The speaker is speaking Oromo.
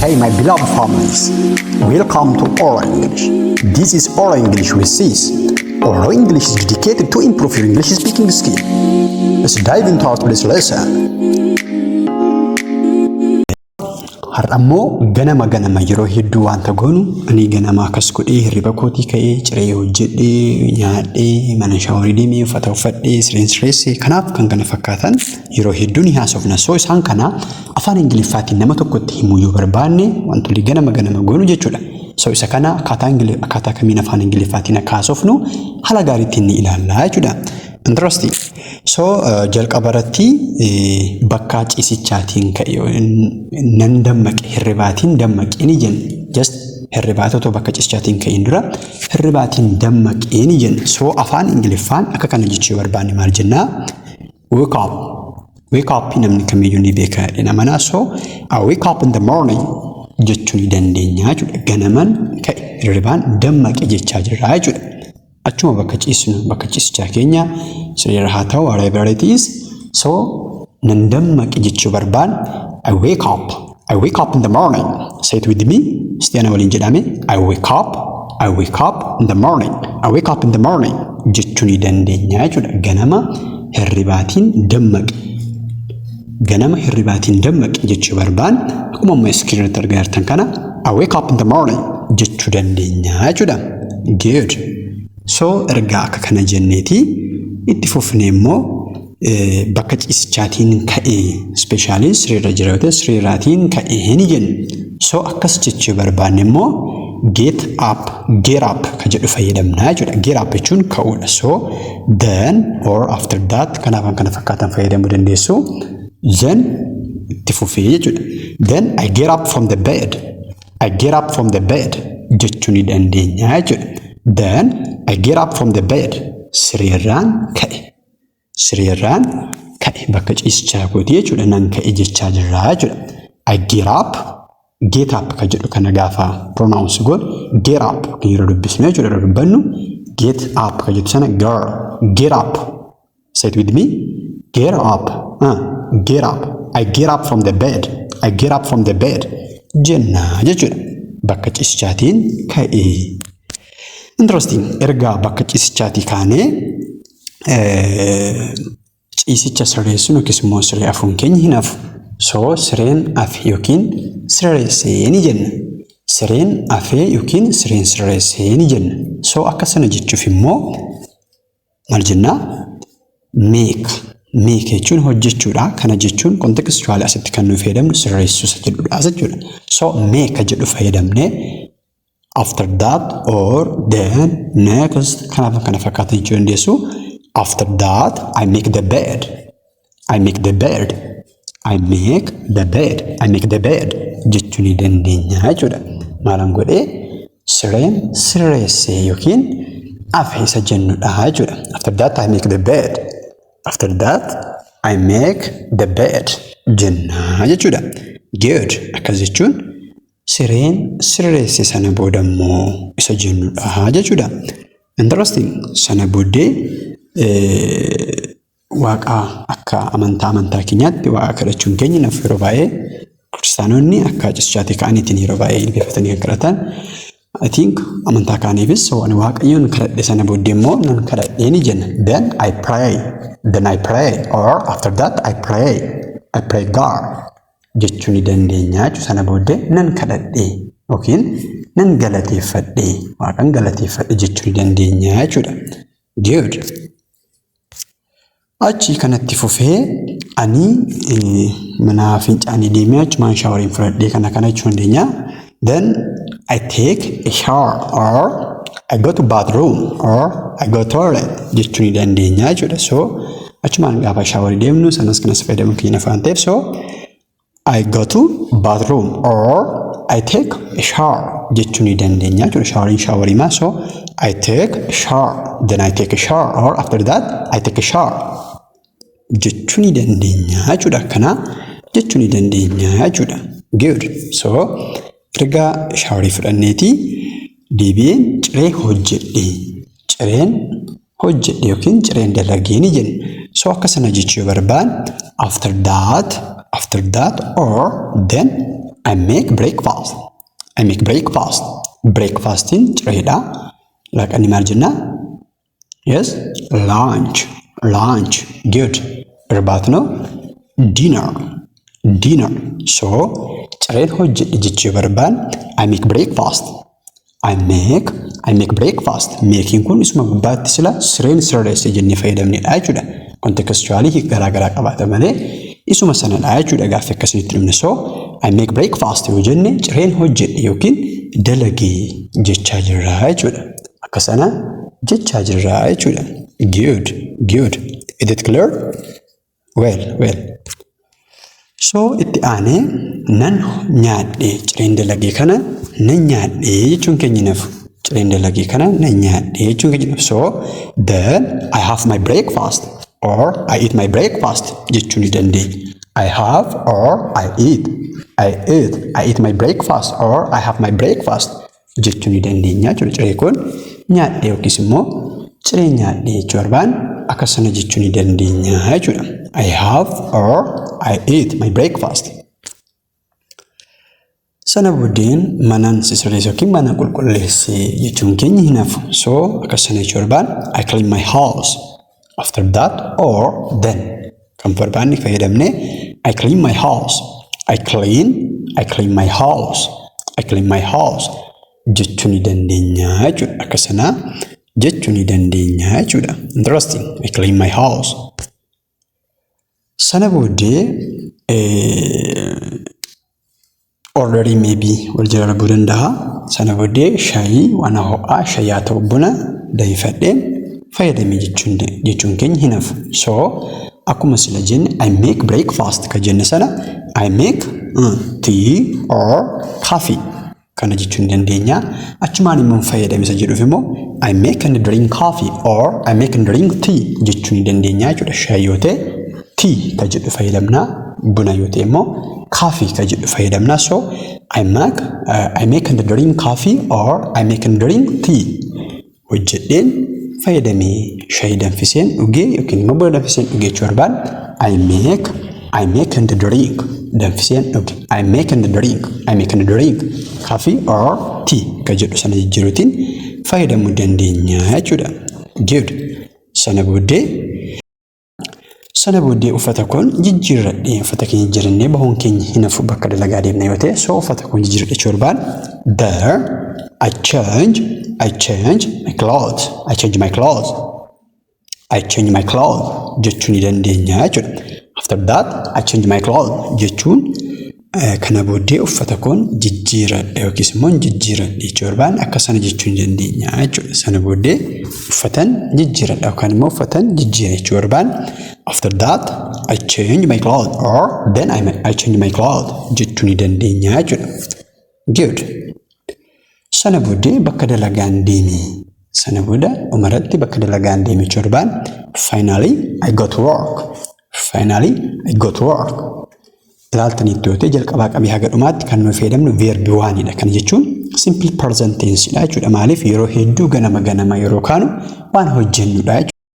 Hey, my beloved families, welcome to Oral English. This is Oral English with Sis. Oral English is dedicated to improve your English speaking skill. Let's dive into our today's lesson. Har'a immoo ganama ganama yeroo hedduu wanta goonu, ani ganama akkas godhee, hirriba kootii ka'ee, ciree hojjedhee, nyaadhee, mana shaaworii deemee, uffata uffadhee, sireen sirreessee, kanaaf kan kana fakkaatan yeroo hedduu ni haasofna. So isaan kana afaan Ingiliffaatiin nama tokkotti himuu yoo barbaanne, wantoonni ganama ganama goonu jechuudha. So isa kana akkaataa kamiin afaan Ingiliffaatiin akka haasofnu haala gaariitiin ni ilaalla jechuudha. Interesting. So jalqaba irratti bakka ciisichaatiin ka'e, nan dammaqe, hirribaatiin dammaqee ni jenna. Just hirribaata otoo bakka ciisichaatiin ka'in dura hirribaatiin dammaqee ni jenna. So afaan Ingiliffaan akka kana jechuu yoo barbaanne maal jennaa? Wake up. Wake up namni kamiyyuu ni beeka jedhee amanaa. So "I wake up in the morning" jechuu ni dandeenya jechuudha. Ganaman ka'e, hirribaan dammaqe jechaa jirra jechuudha. Achuma bakka ciisnu, bakka ciisichaa keenya, sireerra haa ta'u, whatever it is. So nan dammaqe jechuu barbaan, I wake up. I wake up in the morning. Say it with me. Isti ana waliin jedhame. I wake up. I wake up in the morning. I wake up in the morning jechuu ni dandeenya jechuudha. Ganama hirribaatiin dammaqe. Ganama hirribaatiin dammaqe jechuu barbaan, akkuma amma screen irratti argaa jirtan kana, "I wake up in the morning" jechuu dandeenya jechuudha. Good. So ergaa akka kana jenneeti itti fufnee immoo bakka ciisichaatiin ka'ee, especially sireerra jira yoo ta'e, sireerraatiin ka'ee ni jenna. So akkas jechuu barbaanne immoo get up, get up ka jedhu fayyadamna jechuudha. Get up jechuun ka'uudha. So then or after that, kanaaf kan kana fakkaatan fayyadamuu dandeessu. Then itti fufee jechuudha. Then I get up from the bed. "I get up from the bed" jechuu ni dandeenya jechuudha. Then I get up from the bed. Sireerraan ka'e. Sireerraan ka'e, bakka ciisichaa kooti jechuudha. Nan ka'e jechaa jirra jechuudha. I get up, get up ka jedhu kana gaafa pronounce goon, get up kan yeroo dubbisnu jechuudha, yeroo dubbannu get up ka jedhu sana, girl, get up. Say it with me. Get up. Get up. I get up from the bed. I get up from the bed jenna jechuudha. Bakka ciisichaatiin ka'e. Interesting. Ergaa bakka ciisichaatii kaanee ciisicha sirreessuun yookiis immoo siree afuun keenya hin hafu. So sireen afe yookiin sirreessee ni jenna. Sireen afee yookiin sireen sirreessee ni jenna. So akka sana jechuuf immoo maal jennaa? Make. Make jechuun hojjechuudha. Kana jechuun contextually asitti kan nuyi fayyadamnu sirreessuu isa jedhudha jechuudha. So make jedhu fayyadamnee after that or then, next, kanaaf kana fakkaatan jechuu dandeessu. After that I make the bed. I make the bed. I make the bed. I make the bed jechuu ni dandeenya jechuudha. Maalan godhee? Sireen sirreessee yookiin afe isa jennudha jechuudha. After that I make the bed. After that I make the bed jenna jechuudha. Good. Akkas jechuun sireen sirreesse sana booda immoo isa jennudha jechuudha. Interesting. Sana booddee waaqa, akka amantaa keenyaatti waaqa kadhachuun keenya naaf, yeroo baay'ee kiristaanonni akka ciisichaatii ka'aniitiin yeroo baay'ee ilbeeffatanii kan kadhatan. I think amantaa kaaniifis waan Waaqayyoon kadhadhe sana booddee immoo nan kadhadhee ni jenna. Then I pray. Then I pray or after that I pray. I pray God jechuu ni dandeenya jechuudha. Sana booddee nan kadhadhee yookiin nan galateeffadhee, Waaqan galateeffadhe jechuu ni dandeenya jechuudha. Good. Achi kanatti fufee ani mana fincaanii deemee achumaan showeriin fudhadhee kana kana jechuu dandeenya. Then I take a shower or I go to bathroom or I go toilet jechuu ni dandeenya jechuudha. So achumaan gaafa showerii deemnu sanas kanas fayyadamuun keenya afaan ta'eef, so I go to bathroom or I take a shower jechuu ni dandeenya jechuudha. Showeriin showeriimaa, so I take a shower, then I take a shower or after that I take a shower jechuu ni dandeenya jechuudha. Akkana jechuu ni dandeenya jechuudha. Good. So erga showerii fudhanneeti deebi'een ciree hojjedhe. Cireen hojjedhe yookiin cireen dalagee ni jenna. So akka sana jechuu yoo barbaanne, after that or then I make breakfast. I make breakfast. Breakfastiin cireedha. Laaqanni maal jennaa? Yes, lunch. Lunch. Good. Irbaata no? Dinner. Dinner. So, cireen hojjedhe jechuu barbaan, I make breakfast. I make breakfast. Makein kun isuma gubbaatti sila sireen sirreesse jennee fayyadamnedha jechuudha. Contextually hiika garaa garaa qabaata malee isuma sanadha jechuudha gaaffii akkasinitti dhumne. So, I make breakfast yoo jenne, cireen hojjedhe yookiin dalagee jechaa jirra jechuudha. Akka sana jechaa jirra jechuudha. Good, good. Is it clear? Well, well. So itti aanee nan nyaadhe, cireen dalagee kana nan nyaadhe jechuun keenya nafu. Cireen dalagee kana nan nyaadhe jechuun keenya nafu. So then I have my breakfast or I eat my breakfast jechuu ni dandeenya. I have or I eat. I eat. I eat my breakfast or I have my breakfast jechuu ni dandeenya jechuudha. Ciree kun nyaadhe yookiis immoo ciree nyaadhe jechuu barbaan akka sana jechuu ni dandeenya jechuudha. I have or I eat my breakfast. Sana booddeen manaan sisirreesse yookiin mana qulqulleesse jechuun keenya hin hafu. So akka sana jechuu barbaan, I clean my house. After that or then kan barbaanne fayyadamnee, I clean my house. I clean my house. I clean my house jechuu ni dandeenya jechuudha. Akka sanaa jechuu ni dandeenya jechuudha. Interesting. I clean my house. Sana booddee already maybe wal jala darbuu danda'a. Sana booddee shaayii waan ho'aa, shaayii haa ta'u buna danfifadheen fayyadame jechuun keenya hin hafu. So akkuma sila jenne, I make breakfast ka jenne sana, I make tea or coffee kana jechuu ni dandeenya. Achumaan immoo fayyadame isa jedhuuf immoo I make and drink coffee or I make and drink tea jechuu ni dandeenya jechuudha. Shaayii yoo ta'e tea ka jedhu fayyadamna. Buna yoo ta'e immoo coffee ka jedhu fayyadamna. So I make and drink coffee or I make and drink tea, hojjedheen fayyadamee, shaayii danfiseen dhugee yookiin immoo buna danfiseen dhugee jechuu barbaan, I make and drink, danfiseen dhuge, I make and drink, I make and drink coffee or tea ka jedhu sana jijjiiruutiin fayyadamuu dandeenya jechuudha. Good. Sana booddee uffata kun jijjiirradhee, uffata keenya jijjiirannee bahuun keenya hin hafu bakka dalagaa deemna yoo ta'e, so uffata kun jijjiirradhe jechuu barbaan, there I change my clothes. I change my clothes. I change my clothes jechuu ni dandeenya jechuudha. After that I change my clothes jechuun kana booddee uffata kun jijjiiradhe yookiis immoo jijjiiradhe jechuu barbaan akka sana jechuu ni dandeenya jechuudha. Sana booddee uffatan jijjiiradha yookaan immoo uffatan jijjiira jechuu barbaan, after that I change my clothes or then I change my clothes jechuu ni dandeenya jechuudha. Good. Sana booddee bakka dalagaan deeme. Sana booda dhumarratti bakka dalagaan deeme jechuu barbaan, finally I go to work. Finally I go to work. Ilaaltaniitti yoo ta'e, jalqabaa qabee haga dhumaatti kan nuyi fayyadamnu verb oneidha. Kana jechuun simple present tense dha jechuudha. Maaliif? Yeroo hedduu ganama ganama yeroo kaanu waan hojjennudha jechuudha.